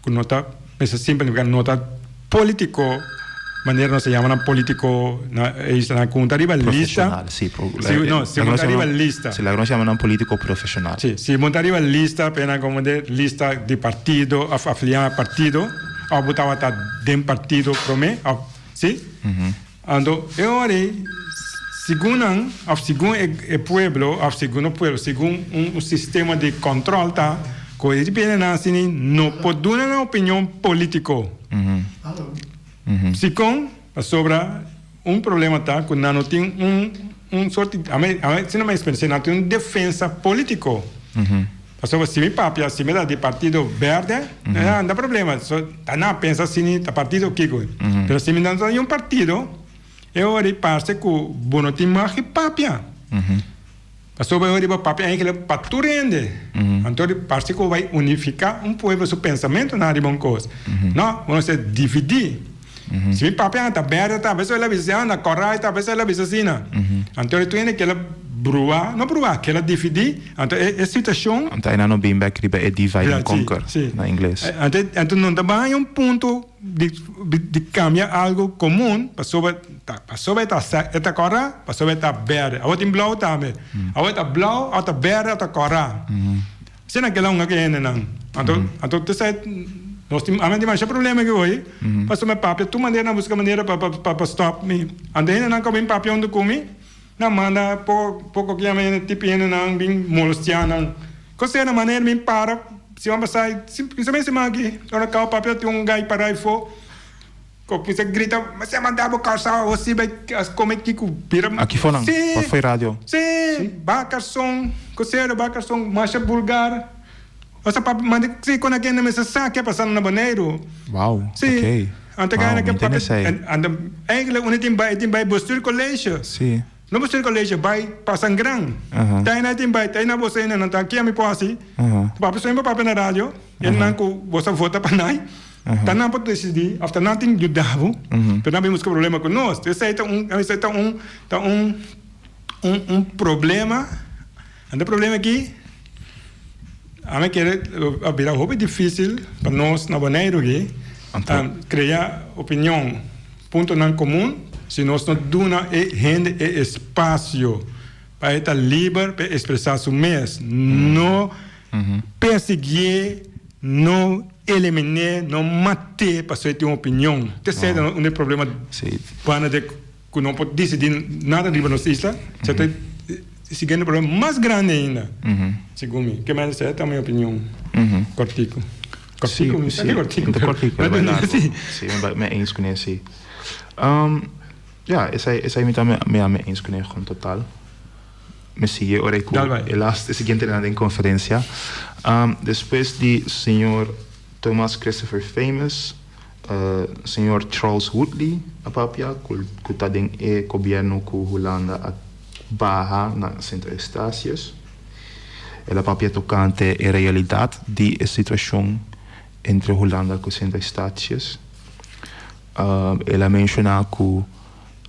ku no ta mester simpel nifiká no ta politiko manera nos ta yama nan politiko na e islanan ku no ta riba lista. Profesional, si. Si, no, si bo ta riba lista. Si, laga nos yama nan politiko profesional. Si, si bo ta riba lista, p'e nan komo de lista di partido òf afiliá na partido òf bo tabata den partido promé òf, si. Anto e ora ei, segun nan, òf segun e pueblo, òf segun no pueblo, segun un sistema di kòntròl ta, ku e hendenan asina no por duna nan opinion polítiko. Dikon? Pasobra un problema ta ku nan no tin un un sorti, ami asina mi a eksperensiá, nan no tin un defensa polítiko. Pasobra si mi papia, si mi ta di partido berde, no ta problema. So, ta nan pensa asina, ta partido kiko. Pero si mi no ta di un partido, e ora ei parse ku bo no tin mag di papia. Pasobra e ora ei bo papia eigenlijk pa tur hende. Anto parse ku bo bai unifiká un pueblo su pensamentonan riba un kos. No, bo mester dividí. Si mi papia ta berde ta, beso el a bisa asina, na kòrá ta, beso el a bisa asina. Anto tur hende keda bruá, no bruá, keda dividí. Anto e situashon. Anto einan no bin bèk riba e divide and conquer na ingles. Anto anto no ta baña un punto di di kambia algu komun pasobra ta pasobra e ta e ta kòrá, pasobra e ta berde. Awor tin blou tambe. Awor e ta blou, awor ta berde, awor ta kòrá. Asina kila un aki hendenan. Anto, anto te sa nos tin ami tin masha problema aki hoy. Pasobra mi papia tur manera na buska manera pa pa pa stop mi. Anto hendenan ku a bin papia huntu ku mi, nan manda poko poko ki yama hende tipo hendenan bin molestia nan. Kos e na manera mi para siman pasa, siman siman aki ora kaba papia tin un gai para afo. Ko kuminsa grita, Mester manda bo karson awo si bai kome kiko bira. Aki fonan, Sí, pa foi radio. sí, ba karson, kosero ba karson, masha bulgar. Osa papi manda si kon a kende mester sa ke pasando na Boneiru. Wow, Sí, ok. anto Wow, gana mi ke ntende papi, esei. anto eigenlijk unda tin bai, tin bai bestuurcollege. Sí. No bestuurcollege, bai pa Sangran. Taina tin bai, taina bo sena nan ta kia mi por hasi. Papi soña pa papia na radio, e nan ku bo sa vota pa nai. Ta nan por decidí of ta nan tin yuda bo, pero nan bin busca problema cu nos. Esey ta un, esey ta un, ta un, un, un problema. Anto e problema aki, ami kere a bira hopi dificil pa nos na Boneiru aki crea opinion, puntonan comun, si nos no duna e hende e espacio pa e ta liber pa e expresa su mes. No persiguié, no Eliminé, no maté pasobra e tin un opinion. T'esei ta un e problema banda de ku no por disidí nada riba nos isla. Esei ta e siguiente problema mas grandi ainda, segun mi. Ke manera esei ta mi opinion kòrtiku. Kòrtiku? Mi sa ke kòrtiku, Ta pero kòrtiku, e bai largu. Si, mi bai mi eens kuné, si. Ya, esei esei mi ta mi a mi eens kuné kon total. Mi sigui ora ku e laatste, e siguiente nan den konferensia. Despues di señor Thomas Christopher Famous, señor Charles Woodley a papia ku ku ta den e gobièrnu ku Hulanda a baha na Sint Eustatius. El a papia tokante e realidat di e situashon entre Hulanda ku Sint Eustatius. El a menshoná ku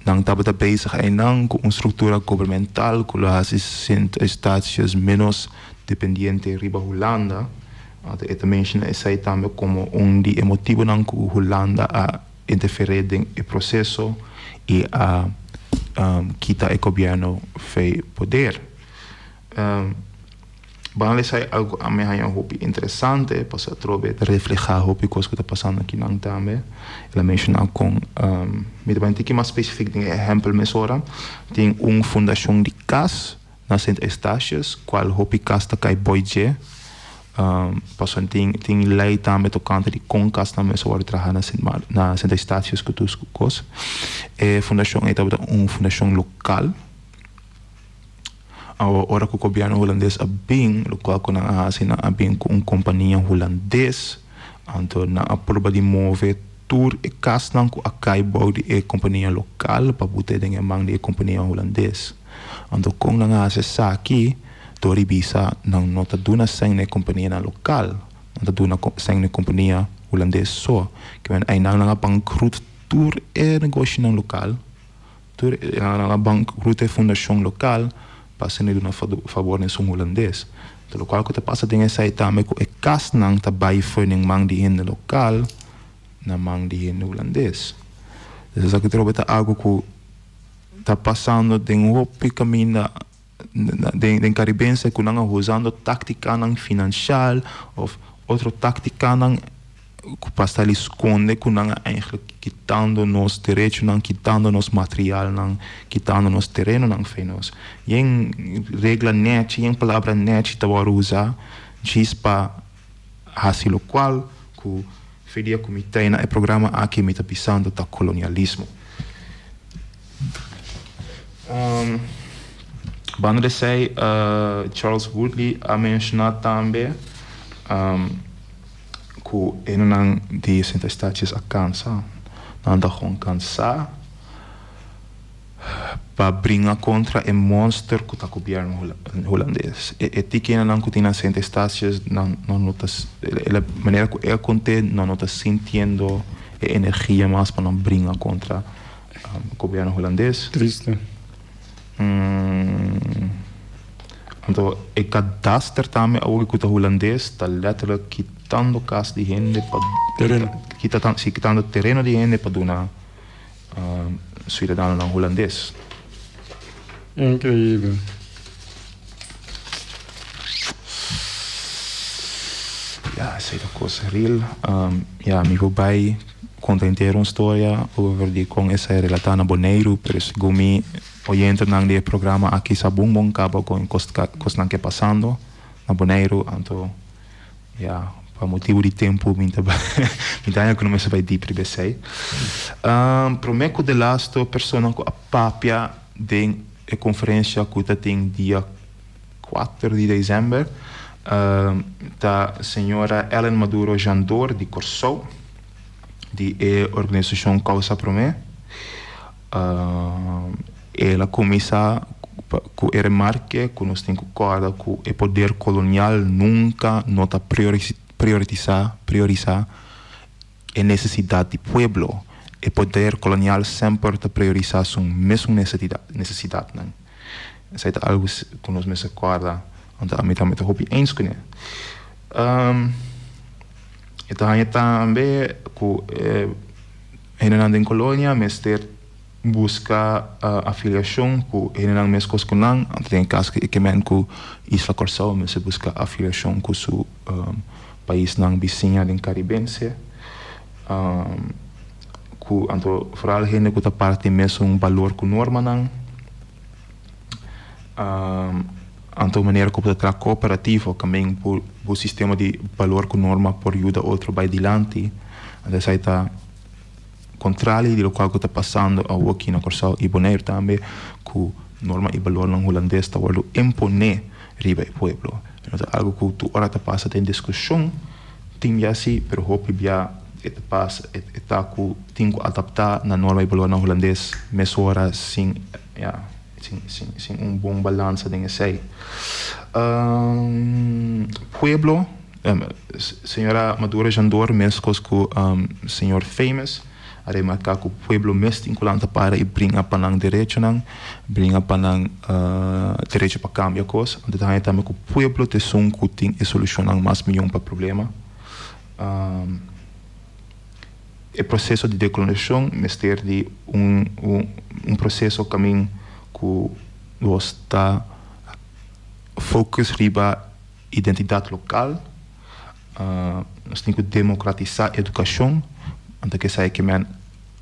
Nan tabata bezig einan ku un struktura gobermental ku lo hasi Sint Eustatius ménos dependiente riba Hulanda. Anto e ta menshona esei tambe komo un di e motibunan ku Hulanda a interferé den e proseso i a kita e gobièrnu fei poder. Ban lesa e algu a mi haña hopi interesante, pasobra atrobe ta reflehá hopi kos ku ta pasando akinan tambe. El a menshoná kon, mi ta bai un tiki mas spesifik den e ehèmpel mesora, tin un fundashon di kas. na Sint Eustatius, kual hopi kas ta kai boi dje. Pasobra tin tin lei tambe tokante di kon kasnan mester wòrdu traha na Sint Mar na Sint Eustatius ku tur kos. E fundashon ei tabata un fundashon lokal. Awor ora ku gobièrnu hulandes a bin, lokual ku nan a hasi nan a bin ku un kompania hulandes, anto nan a purba di move tur e kasnan ku a kai bou di e kompania lokal pa bute den e man di e kompania hulandes. Anto kon nan a hasi esaki? Dor di bisa nan no ta duna sèn na e kompanianan lokal, nan ta duna sèn na e kompania hulandes so. Ke men einan nan a bankrut tur e negoshinan lokal. Tur e nan a bankrut e fundashon lokal pa asina duna fabor na esun hulandes. Ta lokual ku ta pasa den esei tambe ku e kasnan ta bai for den man di hende lokal na man di hende hulandes. Dus esaki trobe ta algu ku ta pasando den hopi kaminda den Karibense ku nan a usando táktikanan finansial òf otro táktikanan ku pa sali skonde ku nan a eigentlik kitando nos derechonan, kitando nos materialnan, kitando nos terenonan fei nos. Yen regla nèchi, yen palabra nèchi ta wòrdu usá djis pa hasi lokual ku fe dia ku mi ta na e programa aki mi ta bisando ta kolonialismo. Banda di esei Charles Woodley a menshoná tambe ku hendenan di Sint Eustatius a kansa. Nan ta gewoon kansá pa bringa kontra e monster ku ta gobièrnu hulandes. E tiki hendenan ku tin na Sint Eustatius nan no ta, e manera ku e a kont'é nan no ta sintiendo e energia mas pa nan bringa kontra Gobierno hulandes. Triste. Anto e kadaster tambe awor ku ta hulandes ta letterlijk kitando kas di hende pa. Tereno. Kita si kitando tereno di hende pa duna siudadanonan hulandes. Increibel. Ya esei ta kos real. Ya mi por bai konta henter un storia over di kon esei relatá na Boneiru, pero segun mi oyentenan di e programa aki sa bon bon kaba kon e kosnan ke pasando na Boneiru, anto ya pa motibu di tempu mi ta mi ta haña ku no mester bai dip riba esei. Promé ku delasto persona ku a papia den e konferensia ku ta tin dia kuater di desèmber ta señora Ellen Maduro Jandor di Kòrsou di e organisashon Kousa Promé. El a kuminsá ku e remarke ku nos tin ku kòrda ku e poder kolonial nunka no ta prioritisá priorisá e nesesidat di pueblo. E poder kolonial semper ta priorisá su mesun nesesidatnan. Esei ta algu ku nos mester kòrda, anto ami tambe ta hopi eens kuné. E ta haña tambe ku e hendenan den kolonia mester buska afiliashon ku hendenan meskos ku nan, anto den e kaso ku e ke men ku Isla Kòrsou mester buska afiliashon ku su paisnan bisiña den Karibense. Ku anto foral hende ku ta parti mesun balor ku normanan. Anto manera ku bo ta traha kooperativo kamen bo bo sistema di balor ku norma por yuda otro bai dilanti. Anto esei ta kontrali di lokual ku ta pasando awoki na Kòrsou i Boneiru tambe ku norma i balornan hulandes ta wòrdu imponé riba e pueblo. No ta algu ku tur ora ta pasa den diskushon. Tin bia si, pero hopi bia e ta pas e ta ku tin ku adaptá na norma i balornan hulandes mesora sin ya sin sin sin un bon balansa den esei. Pueblo, señora Maduro Jandor meskos ku señor Famous a remarká ku pueblo mes tin ku lanta para i bringa pa nan derechonan, bringa pa nan derecho pa kambia kos. Anto ta haña tambe ku pueblo ta esun ku tin e solushonnan mas mihó pa problema. E proseso di dekolonisashon mester di un un proseso kamin ku nos ta focus riba identidat lokal. Nos tin ku demokratisá edukashon, anto ke esei ke men.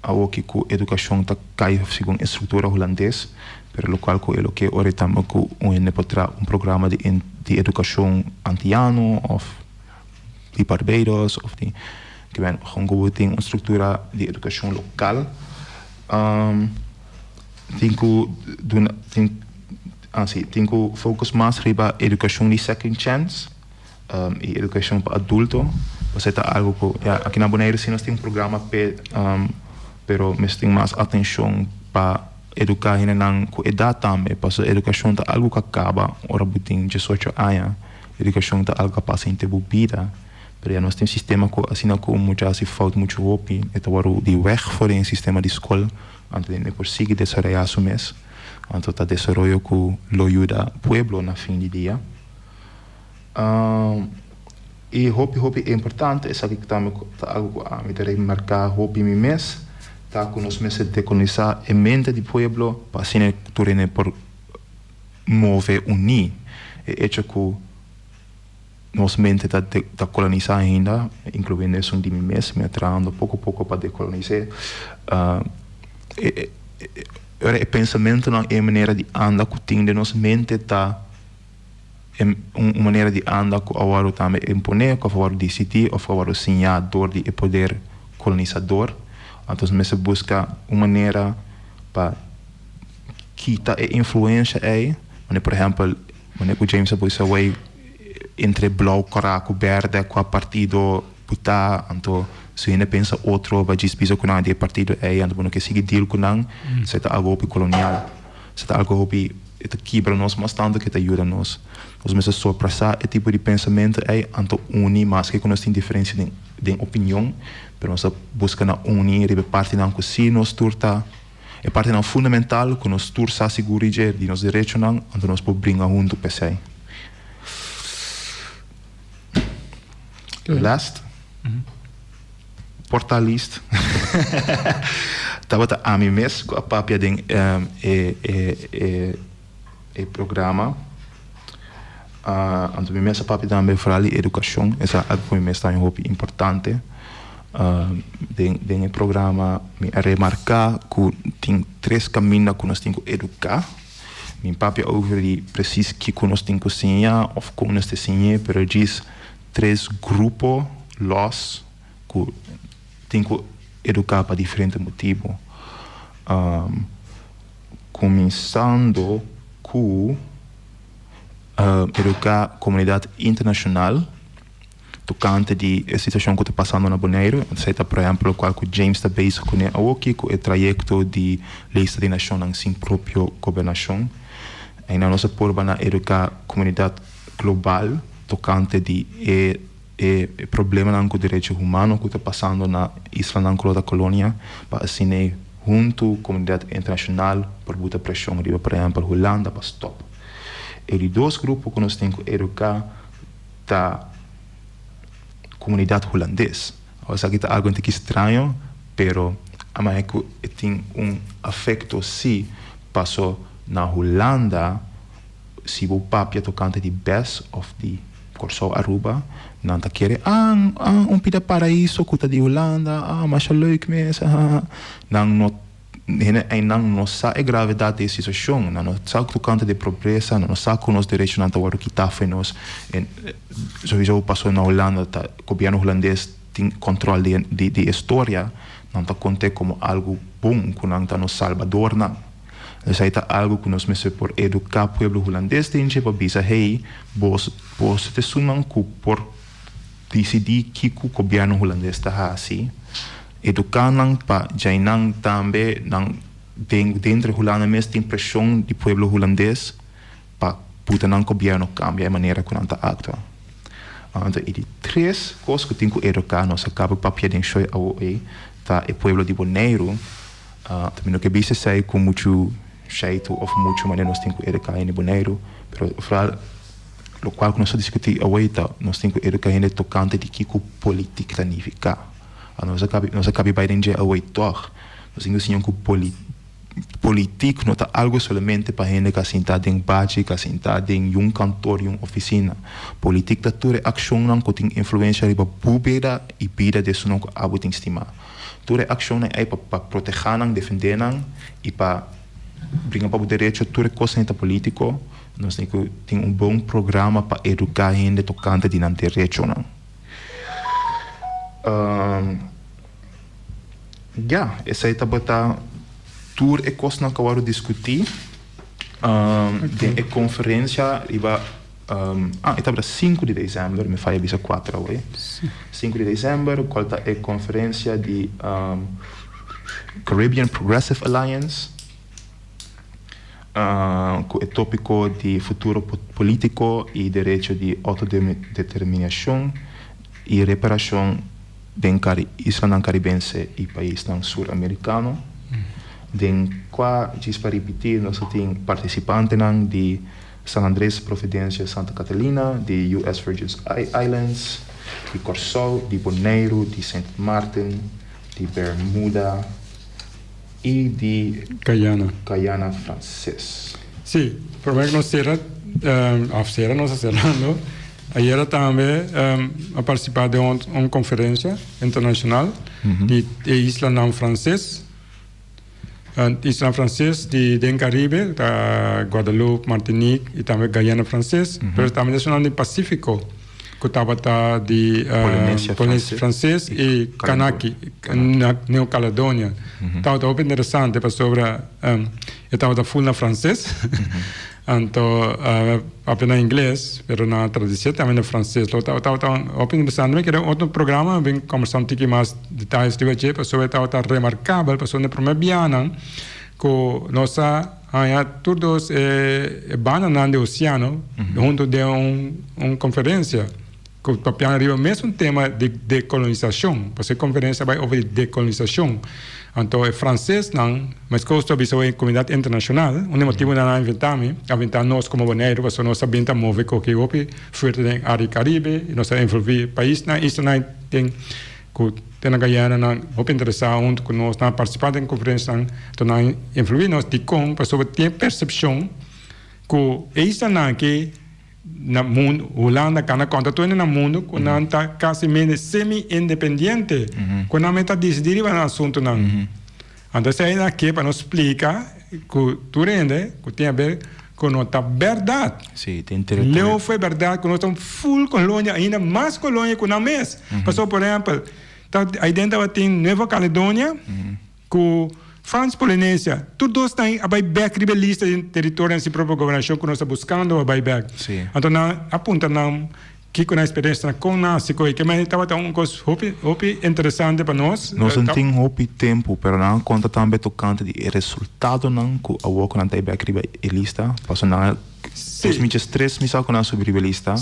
awoki ku edukashon ta kai segun e struktura hulandes, pero lokual ku e lo ke ora tambe ku un hende por traha un programa di di edukashon antiano òf di Barbados òf di ke men kon ku bo tin un struktura di edukashon lokal tin ku duna tin si tin ku focus mas riba edukashon di second chance. E edukashon pa adulto pasobra ta algu ku ya aki na Boneiru si nos tin un programa p'e pero mester tin mas atenshon pa eduká hendenan ku edat tambe pasobra edukashon ta algu ku a kaba ora bo tin diesocho aña edukashon ta algu ku a pasa henter bo bida pero ya nos tin un sistema ku asina ku un mucha hasi fout muchu hopi e ta wòrdu di wèg for den e sistema di skol anto e por sigui desaroyá su mes anto ta desaroyo ku lo yuda pueblo na fin di dia. I hopi hopi importante, esaki tambe ta algu ku ami ta remarká hopi mi mes, ta ku nos mester dekolonisá e mente di pueblo pa asina tur hende por move uní. E echo ku nos mente ta ta kolonisá ainda, inkluyendo esun di mi mes, mi a trahando poko poko pa dekolonis'é, ora e pensamentunan, e manera di anda ku tin den nos mente ta. Un manera di anda ku a wòrdu tambe imponé, ku a wòrdu disidí òf ku a wòrdu siñá dor di e poder kolonisador. Anto nos mester buska un manera pa kita e influensha ei. Manera por ehèmpel, manera ku James a bisa awei, entre blou, kòrá ku bèrdè kua partido bo ta. Anto si hende pensa otro bo a djis bisa ku nan di e partido ei, anto bo no ke sigui deal ku nan. Esei ta algu hopi kolonial. Esei ta algu hopi. E ta kibra nos mas tantu ke ta yuda nos. Nos mester sorprasá e tipo di pensamentu ei, anto uni maske ku nos tin diferensia den den opinion, pero nos ta buska na uni riba e partinan ku sí nos tur ta e partinan fundamental ku nos tur sa sigur di dje, di nos derechonan, anto nos por bringa huntu p'esei. Last. Portalist tabata ami mes ku a papia den e e programa. Anto mi mes a papia tambe foral di edukashon, esa algu ku mi mes ta haña hopi importante. Den den e programa mi a remarká ku tin tres kaminda ku nos tin ku eduká. Mi papia over di presis kiko nos tin ku siña òf kon nos ta siñ'é, pero djis tres grupo lòs ku tin ku eduká pa diferente motibu. Kuminsando ku eduká komunidat internashonal tokante di e situashon ku ta pasando na Boneiru. Esei ta por ehèmpel lokual ku James ta bezig kuné awoki ku e trayekto di Lista di Nashonnan sin propio gobernashon. Einan nos a purba na eduká komunidat global tokante di e e problemanan ku derecho humano ku ta pasando na islanan ku lo ta kolonia pa asina e huntu komunidat internashonal por buta preshon riba por ehèmpel Hulanda pa stòp. E di dos grupo ku nos tin ku eduká ta komunidat hulandes. Awor esaki ta algu un tiki straño pero a manera ku e tin un afekto si paso na Hulanda. Si bo papia tokante di bes of di Kòrsou Aruba, nan ta kere, ah, ah, un pida paraiso ku ta di Hulanda, ah, masha leuk mes, ah, ah. Nan no, hende einan no sa e gravedat di e situashon, nan no sa tokante di pobresa, nan no sa ku nos derechonan ta wòrdu kitá fo'i nos. En souiso paso na Hulanda ta gobièrnu hulandes tin kòntròl di di di e storia, nan ta kont'é komo algu bon ku nan ta nos salbadornan. Esei ta algu ku nos mester por eduká pueblo hulandes den dje pa bisa, hey, boso boso ta esunnan ku por disidí kiko gobièrnu hulandes ta hasi. Eduká nan pa djainan tambe nan den denter Hulanda mes tin preshon di pueblo hulandes pa puta nan gobièrnu kambia e manera ku nan ta aktua. Anto e di tres kos ku tin ku eduká nos a kaba papia den shoi awo ei ta e pueblo di Boneiru. Tambe no ke bisa esei ku muchu sheitu òf muchu manera nos tin ku eduká hende Boneiru, pero foral lokual ku nos ta diskutí awor ta nos tin ku eduká hende tokante di kiko politik ta nifiká. Nos a kabi nos a kabi bai den dje awor tòg. Nos tin ku siña ku politik no ta algu solamente pa hende ku a sinta den bachi, ku a sinta den yun kantor, yun ofisina. Politik ta tur e akshonnan ku tin influensia riba bo bida i bida di esunnan ku abo tin stimá. Tur e akshonnan ei pa pa protehá nan, defendé nan i pa bringa pa bo derecho, tur e kosnan ei ta polítiko. Nos tin ku tin un bon programa pa eduká hende tokante di nan derechonan. Ya, esei tabata tur e kosnan ku a wòrdu diskutí den e konferensia riba, ah, e tabata sinku di desèmber, mi faya bisa kuater awe. Sinku di desèmber, kual ta e konferensia di Caribbean Progressive Alliance ku e tópiko di futuro polítiko i derecho di outodeterminashon i reparashon den islanan karibense i paisnan sur-amerikano, den kua, djis pa ripití, nos a tin partisipantenan di San Andres, Providencia, Santa Catalina, di US Virgin Islands, di Kòrsou, di Boneiru, di Sint Maarten, di Bermuda i di Guyana. Guyana Franses. Sí, promé ku nos sera, òf sera nos a serando, ayera tambe a partisipá den un konferensia internashonal di e islanan franses. Islanan franses di den Caribe, ta Guadeloupe, Martinique i tambe Guyana Franses, pero tambe esunnan di Pasífiko ku tabata di Polinesia Franses i Kanaki, Neo Caledonia. Tabata hopi interesante pasobra e tabata ful na franses, anto papia na ingles, pero nan a tradusié tambe na franses. Lo tabata hopi interesante. Mi kere otro programa bin kombersá un tiki mas detayes riba dje pasobra e tabata remarkabel pasobra na e promé bianan ku nos a haña tur dos e bandanan di oseano huntu den un konferensia ku papianan riba mesun tema di dekolonisashon pasobra e konferensia bai over di dekolonisashon. Anto e fransesnan meskos ta bisa e komunidat internashonal un di motibunan nan a inventá mi a inventá nos komo Boneiru pasobra nos a bin ta move koki hopi fuerte den área di Karibe i nos a envolví paisnan islanan den ku te na Guyana nan hopi interesá huntu ku nos nan a partisipá den konferensianan anto nan a influí nos dikon pasobra tin e persepshon ku e islanan aki na mundu Hulanda kana konta tur hende na mundu ku nan ta kasi mende semi independiente ku nan mester ta disidí riba nan asuntunan anto esei nan ke pa nos splika ku tur hende ku tin aber ku no ta bèrdat. Sí, tin territorio. Leu fue bèrdat ku nos ta un full kolonia, ainda mas kolonia ku nan mes. Pasobra, por ehèmpel, ta aiden tabatin Nueva Caledonia ku Frans Polynesia. Tur dos nan a bai bèk riba e lista di territorionan sin propio gobernashon ku nos ta buskando pa bai bèk. Anto nan a puntra nan Kiko nan experiencia ta con nan haci cu e ke mei tabata un cos hopi hopi interesante pa nos. Nos no tin hopi tempu pero nan a conta tambe tocante di e resultadonan cu awor cu nan ta e bek riba e lista pasobra nan a 2003 mi sa cu nan a subi riba e lista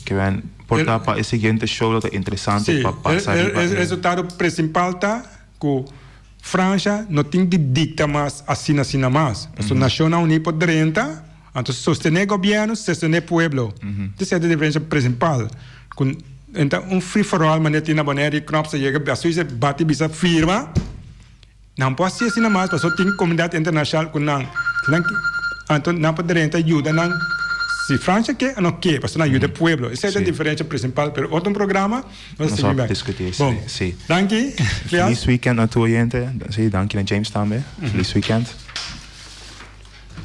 ke wen por ta pa e siguiente show lo ta interesante pa pasa riba e resultado principal ta cu Francia no tin di dicta mas asina asina mas pasobra Nacionnan Uni por drenta. Anto sostené gobièrnu, sostené pueblo. Esei ta e diferensia prinsipal. Ku enta un free for all manera tin na Bonaire i Knops a yega Suisa bati bisa firma, nan por hasi asina mas pasobra tin komunidat internashal ku nan. Anto nan por drenta yuda nan si Francia ke o no ke pasobra nan yuda e pueblo. Esei ta e diferensia prinsipal pero otro programa nos a sigui bek. Bon, danki Fias. Felis weekend na tur oyente. Si, danki na James tambe. Felis weekend.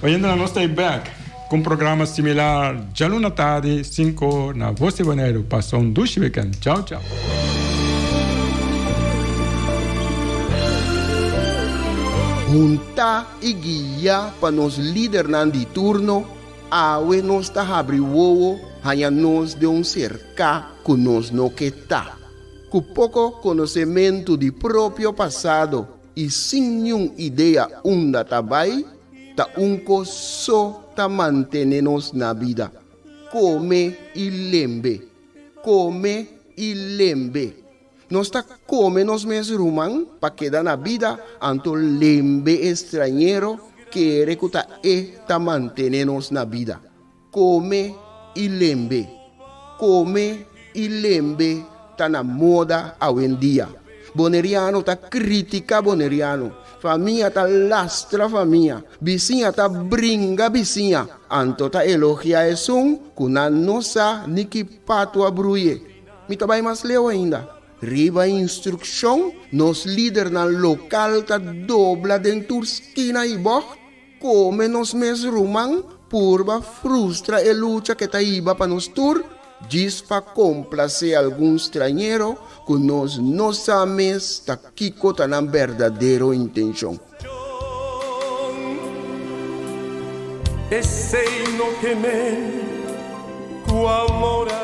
Oyentenan nos ta e bek ku un programa similar djaluna tardi 5 na Voz di Boneiru. Pasa un dushi weekend. Chao chao. Huntá i guiá pa nos lidernan di turno, awe nos ta habri wowo haña nos den un serká ku nos no ke ta. Ku poko konosementu di propio pasado i sin niun idea unda ta bai, ta un kos so ta mantene nos na bida, kome i lembe, kome i lembe. Nos ta kome nos mes ruman pa keda na bida, anto lembe e strañero kere ku ta e ta mantene nos na bida. Kome i lembe. Kome i lembe ta na moda awendia. Boneriano ta kritika boneriano, famia ta lastra famia, bisiña ta bringa bisiña, anto ta elogia esun ku nan no sa ni ki patu a bruye. Mi ta bai mas leu ainda. Riba instrukshon, nos lidernan lokal ta dobla den tur skina i bògt, kome nos mes ruman, purba frustra e lucha ke ta hiba pa nos tur, djis pa komplasé algun strañero ku nos no sa mes ta kiko ta nan berdadero intenshon. Esei no ke men ku amor a.